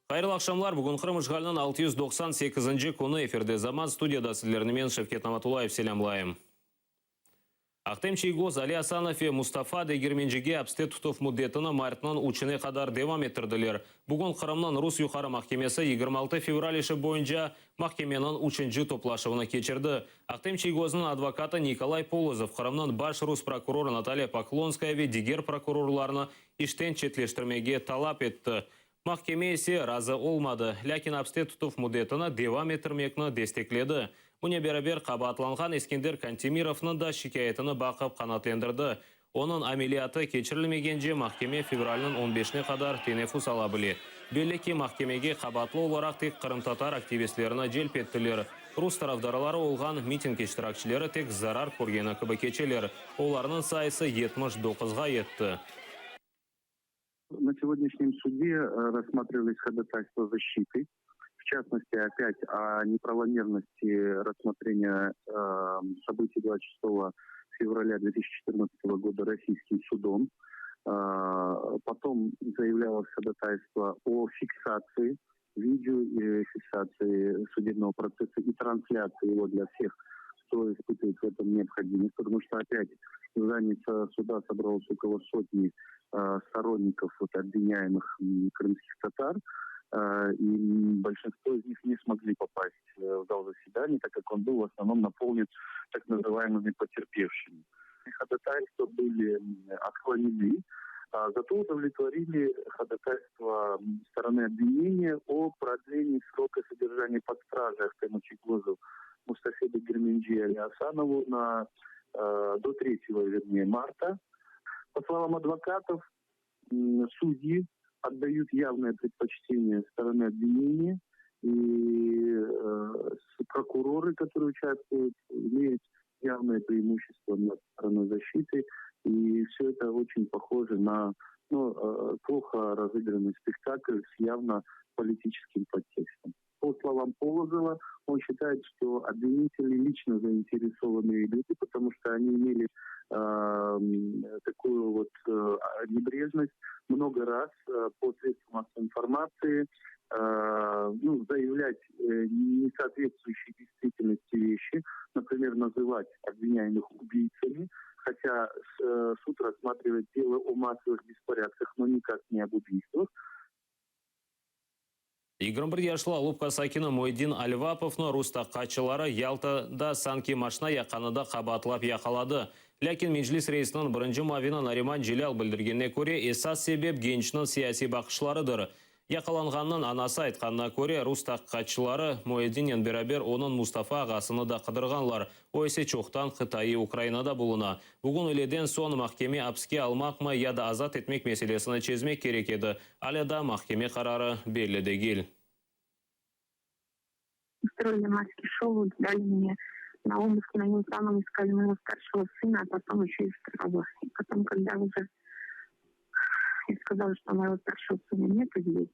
Hayırlı aqşamlar. Bugün Qırım işğaliniñ 698-nci künü efirde Zaman studiyada sizlerni men Şevket Namatullayev selâmlayım. Ahtem Çiygoz, Ali Asanov ve Mustafa Degermencige apiste tutuv müddetini martnıñ üçüne qadar devam ettirdiler. Bugün Qırımnıñ Rus Yuqarı mahkemesi 26 fevral işi boyunca mahkemeniñ üçünci toplaşuvını keçirdi. Ahtem Çiygoznıñ advokatı Nikolay Polozov Qırımnıñ baş rus prokurorı Natalya Poklonskaya ve diger prokurorlarnı işten çetleştirmege talap etti. Mahkeme ise razı olmadı, lâkin apiste tutuv müddetini devam ettirmekni destekledi. Bunen beraber, qabaatlanğan Eskender Kantemirovnıñ da şikâyetini baqıp qanaatlendirdi. Onıñ ameliyatı keçirilmegence mahkeme fevralniñ on beşine qadar teneffüs ala bile. Belli ki, mahkemege qabaatlı olaraq tek qırımtatar aktivistlerini celp ettiler. Rus tarafdarları olğan miting iştirakçileri tek zarar körgeni kibi keçeler. Olarnıñ sayısı 79-ğa yetti. На сегодняшнем суде рассматривались ходатайства защиты, в частности, опять о неправомерности рассмотрения событий 26 февраля 2014 года российским судом. Потом заявлялось ходатайство о фиксации, видеофиксации судебного процесса и трансляции его для всех, кто испытывает в этом необходимость, потому что опять в здании суда собралось около сотни сторонников вот, обвиняемых крымских татар, и большинство из них не смогли попасть в зал заседаний, так как он был в основном наполнен так называемыми потерпевшими. Ходатайства были отклонены, зато удовлетворили ходатайство стороны обвинения о продлении срока содержания под стражей Ахтему Чийгозу, Мустафе Дегерменджи и Али Асанову до 3, вернее, марта. По словам адвокатов, судьи отдают явное предпочтение стороны обвинения, и прокуроры, которые участвуют, имеют явное преимущество над стороной защиты. И все это очень похоже на, ну, плохо разыгранный спектакль с явно политическим подтекстом. По словам Полозова, он считает, что обвинители лично заинтересованные люди, потому что они имели такую вот небрежность много раз по средствам массовой информации ну, заявлять несоответствующие действительности вещи, например, называть обвиняемых убийцами, хотя суд рассматривает дело о массовых беспорядках, но никак не об убийствах. 21 yaşlı Alupka sakini Mueddin Alvapovnı rus taqiqatçıları Yaltada sanki maşna yaqqanında qabaatlap yaqaladı. Lâkin Meclis reisiniñ birinci muavini Nariman Celâl bildirgenine köre, esas sebep gençniñ siyasiy baqışlarıdır. Yaqalanğannıñ anası aytqanına köre, rus taqiqatçıları Mueddinnen beraber onıñ Mustafa ağasını da qıdırğanlar, o ise çoqtan qıtaiy Ukrainada buluna. Bugün üyleden soñ mahkeme apiske almaqmı ya da azat etmek meselesini çezmek kerek edi. Alâ daa mahkeme qararı belli degil. Устроили маски-шоу, дали мне на обыск, на нем самом искали моего старшего сына, а потом еще и второго. И потом, когда уже я сказала, что моего старшего сына нет здесь,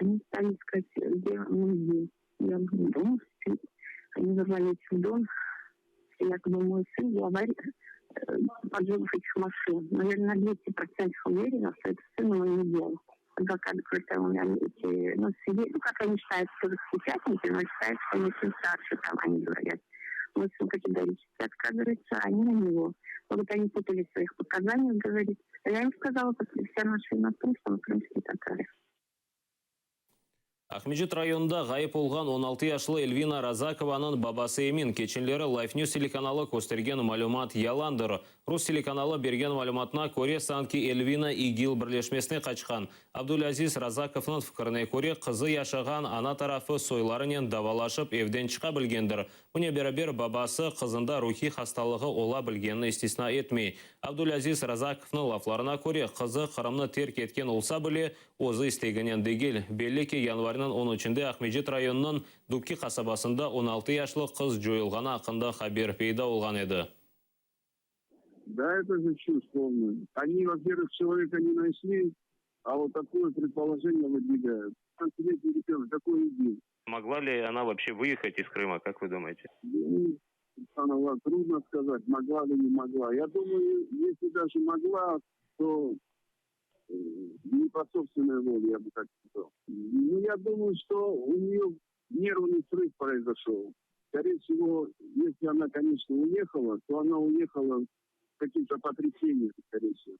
они стали искать, где он здесь. Я говорю, дома спит. Они ворвались в дом, якобы мой сын главарь поджогов этих машин. Но я на 200% уверена, что это сын его не делал. Адвокат говорит, у меня эти, ну, свидетели, ну, как они считают, что участники, но считают, что они сын старше, там они говорят. Мой сын категорически отказывается, они на него. Вот они путали в своих показаниях, говорит. Я им сказала, вся наша вина в том, что мы крымские татары. Aqmescit rayonında ğayıp olğan 16 yaşlı Elvina Razakovanıñ babası emin, keçenleri Life News telekanalı köstergen malümat yalandır. Rus telekanalı bergen malümatına köre, sanki Elvina İGİL birleşmesine qaçqan. Abdulaziz Razakovnıñ fikrine köre, qızı yaşağan ana tarafı soylarınen davalaşıp evden çıqa bilgendir. Bunen beraber babası qızında ruhiy hastalığı ola bilgenini istisna etmey. Abdulaziz Razakovnıñ laflarına köre, qızı Qırımnı terk etken olsa bile, özü isteginen degil. Belli ki, yanvarniñ 13-nde Aqmescit rayonınıñ Dubki qasabasında 16 yaşlı qız coyulğanı aqqında haber peyda olğan edi. Да, это же чушь полная. Они, во-первых, человека не нашли, а вот такое предположение выдвигают. Летний ребенок, какой ИГИЛ? Могла ли она вообще выехать из Крыма, как вы думаете? Ну, трудно сказать, могла ли, не могла. Я думаю, если даже могла, то Не по собственной воле, я бы так сказал. Ну, я думаю, что у нее нервный срыв произошел. Скорее всего, если она, конечно, уехала, то она уехала с каким-то потрясением, скорее всего.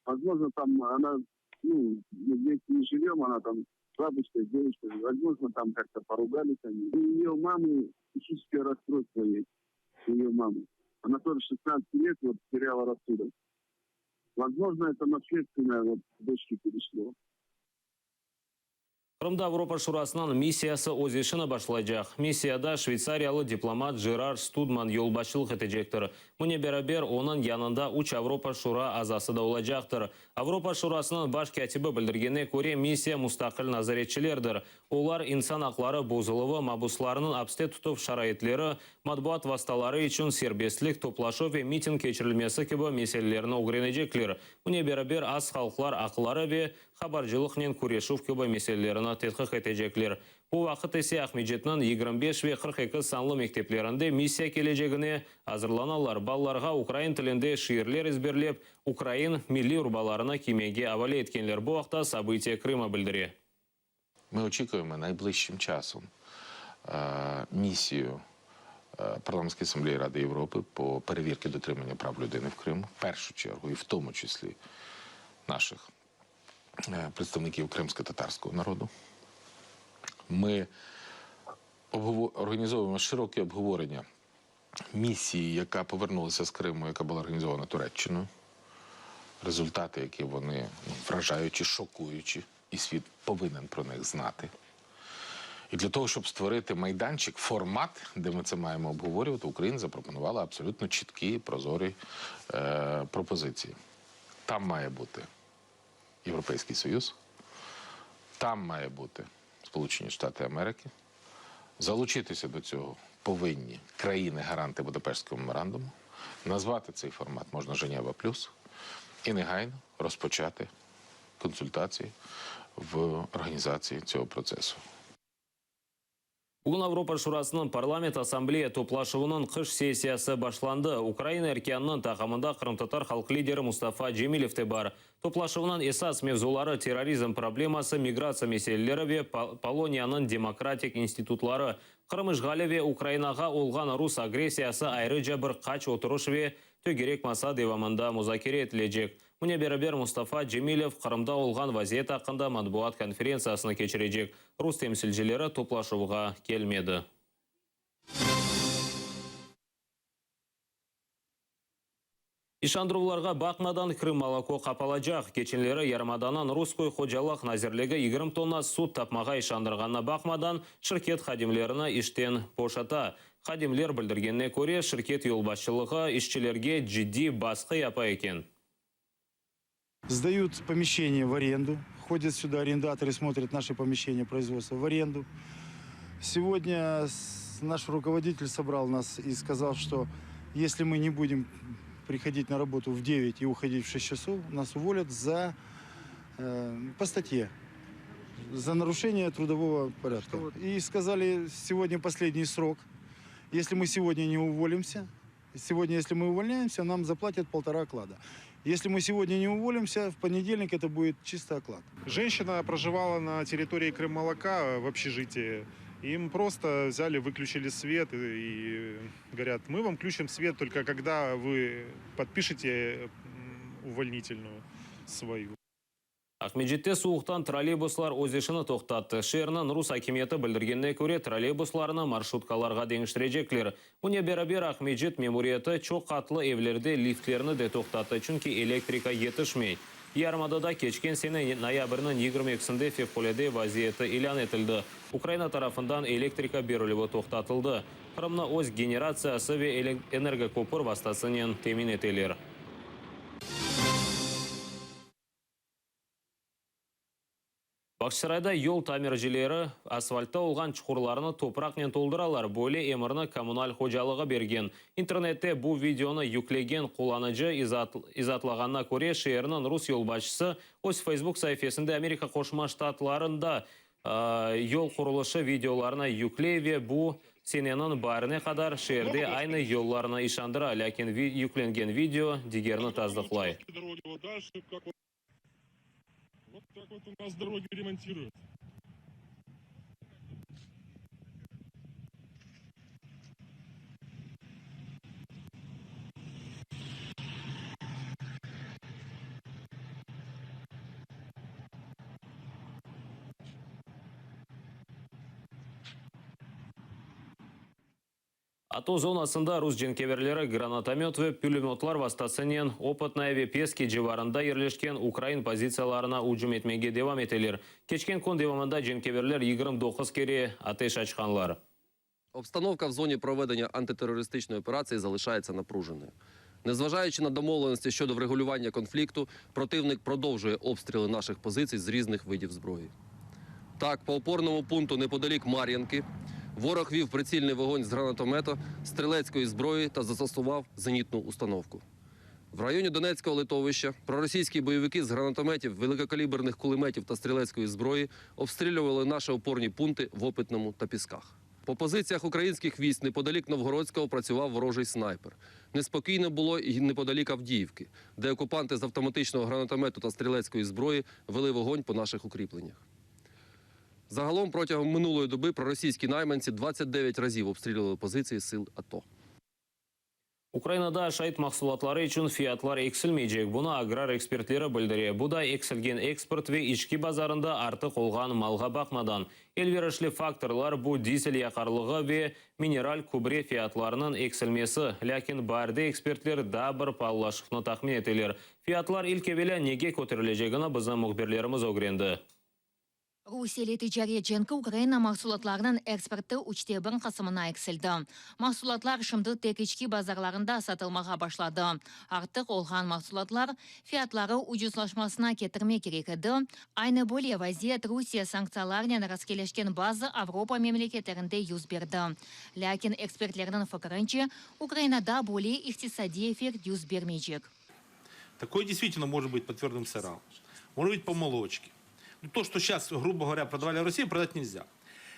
Возможно, там она, ну, мы вместе не живем, она там с бабушкой, с девушкой, возможно, там как-то поругались они. У ее мамы психическое расстройство есть, у ее мамы. Она тоже 16 лет вот теряла рассудок. Возможно, это наследственное вот дочке перешло. Qırımda Avropa Şurasınıñ missiyası öz işini başlaycaq. Missiyada şveytsariyalı diplomat Jerar Studman yolbaşçılıq etecektir. Bunen beraber, onıñ yanında üç Avropa Şura azası da olacaqtır. Avropa Şurasınıñ baş kâtibi bildirgenine köre, missiya mustaqil nazaretçilerdir. Olar insan aqları bozuluvı, mabuslarnıñ apste tutuv şaraitleri, matbuat vastaları içün serbestlik, toplaşuv ve miting keçirilmesi kibi meselelerni ögrenecekler. Bunen beraber, az halqlar aqları ve habarcılıqnen küreşüv kibi meselelerini tedqiq etecekler. Bu vaqıt ise Aqmescitniñ 25 ve 42 sanlı mekteplerinde missiya kelecegine azırlanalar, balalarğa ukrain tilinde şiirler ezberlep, ukrain milliy urbalarını kiymege avale etkenler. Bu aqta Sobıtiya Krıma bildire. Ми очікуємо найближчим часом місію Парламентської асамблеї Ради Європи по перевірці дотримання прав людини в Криму, в першу чергу, і в тому числі наших представників кримсько-татарського народу. Ми організовуємо широке обговорення місії, яка повернулася з Криму, яка була організована Туреччиною. Результати, які вони ну, вражаючі, шокуючі, і світ повинен про них знати. І для того, щоб створити майданчик, формат, де ми це маємо обговорювати, Україна запропонувала абсолютно чіткі, прозорі пропозиції. Там має бути Європейський Союз, там має бути Сполучені Штати Америки. Залучитися до цього повинні країни-гаранти Будапештського меморандуму. Назвати цей формат можна Женева Плюс і негайно розпочати консультації в організації цього процесу. Bugün Avropa Şurasınıñ Parlament Assambleya toplaşuvınıñ qış sessiyası başlandı. Ukraina erkânınıñ taqımında qırımtatar halq lideri Mustafa Cemilev de bar. Toplaşuvnıñ esas mevzuları, terrorizm probleması, migratsiya meseleleri ve Poloniyanıñ demokratik institutları. Qırım işğali ve Ukrainağa olğan rus agressiyası ayrıca bir qaç oturış ve tögerek masa devamında muzakere etilecek. Bunen beraber Mustafa Cemilev Qırımda olğan vaziyet aqqında matbuat konferentsiyasını keçirecek. Rus temsilcileri toplaşuvğa kelmedi. İşandıruvlarğa baqmadan Krımmoloko qapalacaq. Keçenleri yarımadanıñ rus köy hocalıq nazirligi 20 tonna süt tapmağa işandırğanına baqmadan, şirket hadimlerini işten boşata. Hadimler bildirgenine köre, şirket yolbaşçılığı işçilerge ciddiy basqı yapa eken. Сдают помещение в аренду. Ходят сюда арендаторы, смотрят наши помещения производства в аренду. Сегодня наш руководитель собрал нас и сказал, что если мы не будем приходить на работу в 9 и уходить в 6 часов, нас уволят по статье за нарушение трудового порядка. И сказали, сегодня последний срок. Если мы сегодня не уволимся, сегодня, если мы увольняемся, нам заплатят полтора оклада. Если мы сегодня не уволимся, в понедельник это будет чисто оклад. Женщина проживала на территории Крыммолока в общежитии. Им просто взяли, выключили свет и говорят, мы вам включим свет только когда вы подпишете увольнительную свою. Aqmescitte suvuqtan trolleybuslar öz işini toqtattı. Şeerniñ rus akimiyeti bildirgenine köre, trolleybuslarnı marşrutkalarğa deñiştirecekler. Bunen beraber Aqmescit memuriyeti çoq qatlı evlerde liftlerni de toqtattı, çünki elektrika yetişmey. Yarımadada keçken sene noyabrniñ 22-sinde fevqulâde vaziyeti ilân etildi. Ukraina tarafından elektrika berilüvi toqtatıldı. Qırımnı öz generatsiyası ve energokopür vastasınen temin eteler. Bağçasarayda yol tamircileri asfaltta olğan çuqurlarnı topraqnen tolduralar. Böyle emirni kommunal hocalığı bergen. İnternette bu videonı yüklegen qullanıcı izaatlağanına köre, şeerniñ rus yolbaşçısı öz Facebook saifesinde Amerika Qoşma Ştatlarında yol qurulışı videolarını yükley ve bu seneniñ baarine qadar şeerde aynı yollarnı işandıra, lâkin yüklengen video digerini tasdıqlay. Вот так вот у нас дороги ремонтируют. ATO zonasında rus cenkeverleri granatomet ve pülemötlar vastasınen Opıtnoye ve Peski civarında yerleşken ukrain pozitsiyalarına ücüm etmege devam eteler. Keçken kün devamında cenkeverler 29 kere ateş açqanlar. Обстановка в зоні проведення антитерористичної операції залишається напруженою. Незважаючи на домовленості щодо врегулювання конфлікту, противник продовжує обстріли наших позицій з різних видів зброї. Так, по опорному пункту неподалік Мар'їнки ворог вів прицільний вогонь з гранатомета, стрілецької зброї та застосував зенітну установку. В районі Донецького летовища проросійські бойовики з гранатометів, великокаліберних кулеметів та стрілецької зброї обстрілювали наші опорні пункти в Опитному та Пісках. По позиціях українських військ неподалік Новгородського працював ворожий снайпер. Неспокійно було і неподалік Авдіївки, де окупанти з автоматичного гранатомету та стрілецької зброї вели вогонь по наших укріпленнях. Загалом протягом минулої доби проросійські найманці 29 разів обстрілювали позиції сил АТО. Ukrainada aşayt mahsulatları içün fiyatlar eksilmeycek, bunı agrar ekspertleri bildire. Bu da eksilgen eksport ve içki bazarında artıq olğan malğa baqmadan. Elverişli faktorlar bu dizel yaqarlığı ve mineral kübre fiyatlarınıñ eksilmesi. Lâkin baarde ekspertler daa bir paalılaşuvnı tahmin eteler. Fiyatlar ilk evelâ nege köterilecegini bizim mühbirlerimiz ögrendi. Rusiye ile ticaret cenki Ukraina mahsulatlarınıñ eksportı üçte bir qısımına eksildi. Mahsulatlar şimdi tek içki bazarlarında satılmağa başladı. Artıq olğan mahsulatlar fiyatları ucuzlaşmasına ketirmek kerek edi. Aynı böyle vaziyet Rusiye sanktsiyalarnen rastkeleşken bazı Avropa memleketlerinde yüz berdi. Lâkin ekspertlerniñ fikirince, Ukrainada böyle iqtisadiy effekt yüz bermeycek. Такое действительно может быть по твердым сырам, может быть по молочке. Ну, то, что сейчас, грубо говоря, продавали в России, продать нельзя.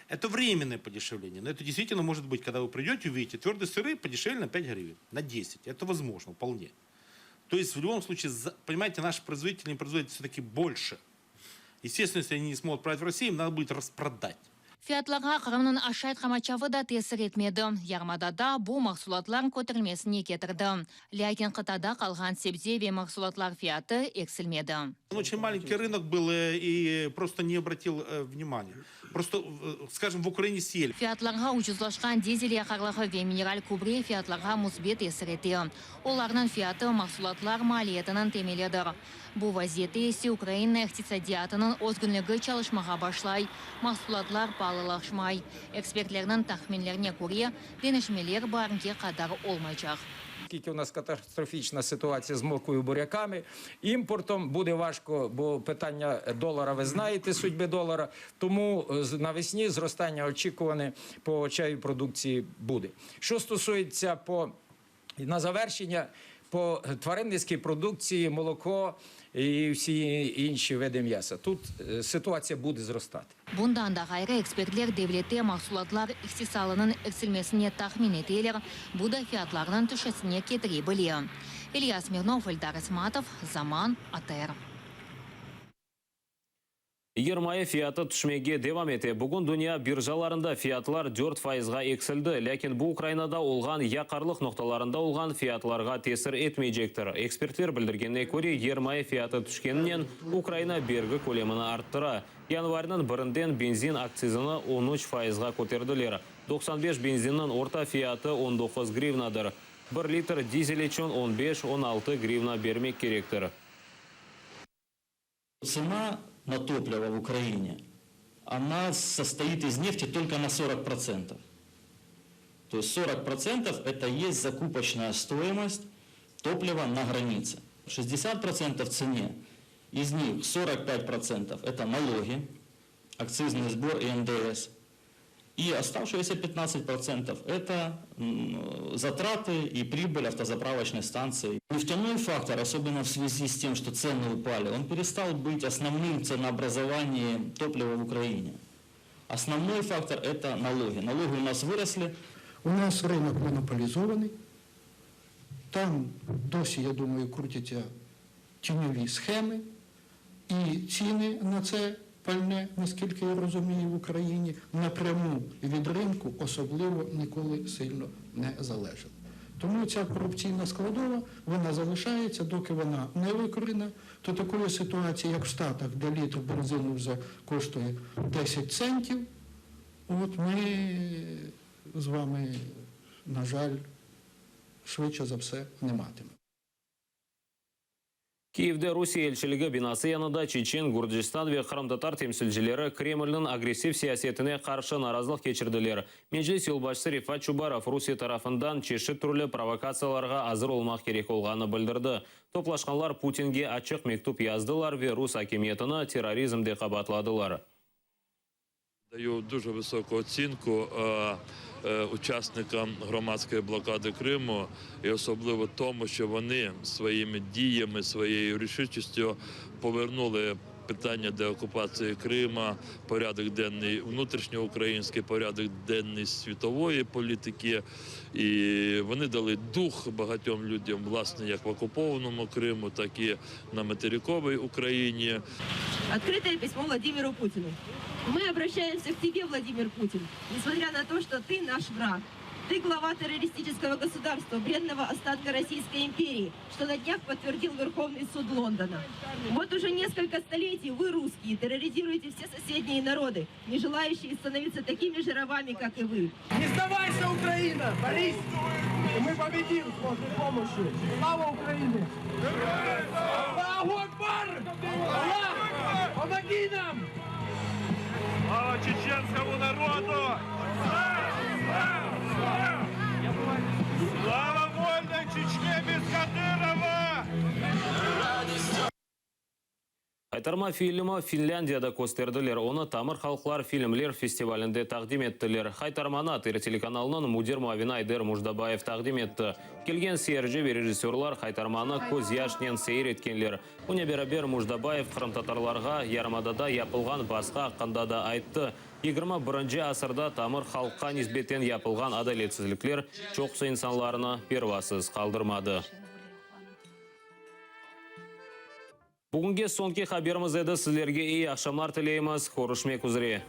Это временное подешевление, но это действительно может быть, когда вы придете, увидите, твердые сыры подешевле на 5 гривен, на 10. Это возможно вполне. То есть в любом случае, понимаете, наши производители не производят все-таки больше. Естественно, если они не смогут продать в России, им надо будет распродать. Fiyatlarğa Qırımnıñ aşayt qamaçavı da tesir etmedi. Yarımadada bu mahsulatlar köterilmesine ketirdi. Lâkin qıtada qalğan sebze ve mahsulatlar fiyatı eksilmedi. Очень маленький рынок был э, и просто не обратил э, внимания. Просто, э, скажем, в Украине съели. Fiyatlarğa ucuzlaşqan dizel yaqarlığı ve mineral kübre fiyatlarğa müsbet tesir ete. Olarnıñ fiyatı mahsulatlar maliyetiniñ temelidir. Bu vaziyette ise Ukraina iqtisadiyatınıñ özgünligi çalışmağa başlay, mahsulatlar paalılaşmay. Ekspertlerniñ tahminlerine köre, deñişmeler baarge qadar olmaycaq. Оскільки у нас катастрофічна ситуація з морквою буряками, імпортом буде важко, бо питання долара, ви знаєте, судьби долара. Тому навесні зростання очікуване по овочевій продукції буде. Що стосується по на завершення по тваринницькій продукції, молоко і всі інші види м'яса. Тут ситуація буде зростати. Bundan da ğayrı, ekspertler devlette mahsulatlar istisalınıñ eksilmesini tahmin eteler, bu da fiyatlarnıñ tüşmesine ketire bile. İlya Smirnov, Eldar Esmatov, Zaman, ATR. Yermayı fiyatı tüşmege devam ete. Bugün dünya birjalarında fiyatlar 4 fayızğa eksildi. Lâkin bu Ukrainada olğan yaqarlıq noqtalarında olğan fiyatlarğa tesir etmeycektir. Ekspertler bildirgenine köre, yermayı fiyatı tüşkeninen Ukraina bergi kölemini arttıra. Yanvarniñ birinden benzin aktsizini 13 fayızğa köterdiler. 95 benzinniñ orta fiyatı 19 grivnadır. Bir litr dizel içün 15-16 grivna bermek kerektir. Цена на топливо в Украине, она состоит из нефти только на 40%. То есть 40% это и есть закупочная стоимость топлива на границе. 60% в цене, из них 45% это налоги, акцизный сбор и НДС. И оставшиеся 15% это затраты и прибыль автозаправочной станции. Нефтяной фактор, особенно в связи с тем, что цены упали, он перестал быть основным в ценообразовании топлива в Украине. Основной фактор это налоги. Налоги у нас выросли. У нас ринок монополізований. Там досі, я думаю, крутяться тіньові схеми. І ціни на це пальне, наскільки я розумію, в Україні напряму від ринку особливо ніколи сильно не залежали. Тому ця корупційна складова, вона залишається, доки вона не викорена, то такої ситуації, як в Штатах, де літр бензину вже коштує 10 центів, от ми з вами, на жаль, швидше за все не матимемо. Kiyevde Rusiye elçiligi binası yanında çeçen, Gürcistan ve qırımtatar temsilcileri Kremlniñ agressiv siyasetine qarşı narazılıq keçirdiler. Meclis yolbaşçısı Refat Çubarov Rusiye tarafından çeşit türlü provokatsiyalarğa azır olmaq kerek olğanını bildirdi. Toplaşqanlar Putinge açıq mektüp yazdılar ve rus akimiyetini terrorizmde qabaatladılar. Даю дуже високу оцінку учасникам громадської блокади Криму і особливо тому, що вони своїми діями, своєю рішучістю повернули питання деокупації Крима, порядок денний внутрішньоукраїнський, порядок денний світової політики. І вони дали дух багатьом людям, власне, як в окупованому Криму, так і на материковій Україні. Открытое письмо Владимиру Путину. Мы обращаемся к тебе, Владимир Путин, несмотря на то, что ты наш враг. Ты глава террористического государства, бренного остатка Российской империи, что на днях подтвердил Верховный суд Лондона. Вот уже несколько столетий вы, русские, терроризируете все соседние народы, не желающие становиться такими же рабами, как и вы. Не сдавайся, Украина! Борись! И мы победим с Божьей помощью! Слава Украине! Аллаху Акбар! Аллах, помоги нам! Слава чеченскому народу! Слава вольной Чечне без Кадырова! Haytarma filmi Finlândiyada kösterdiler. Onı Tamır halqlar filmler festivalinde taqdim ettiler. Haytarmanı ATR telekanalınıñ müdir muavini Ayder Mujdabayev taqdim etti. Kelgen seyirci ve rejissörlar Haytarmanı közyaşnen seyir etkenler. Bunen beraber Mujdabayev qırımtatarlarğa yarımadada yapılğan basqı aqqında da ayttı. 21-nci asırda tamır halqqa nisbeten yapılğan adaletsizlikler çoqusı insanlarnı pervasız qaldırmadı. Bugünge soñki haberimiz edi. Sizlerge eyi aqşamlar tileymiz. Körüşmek üzre.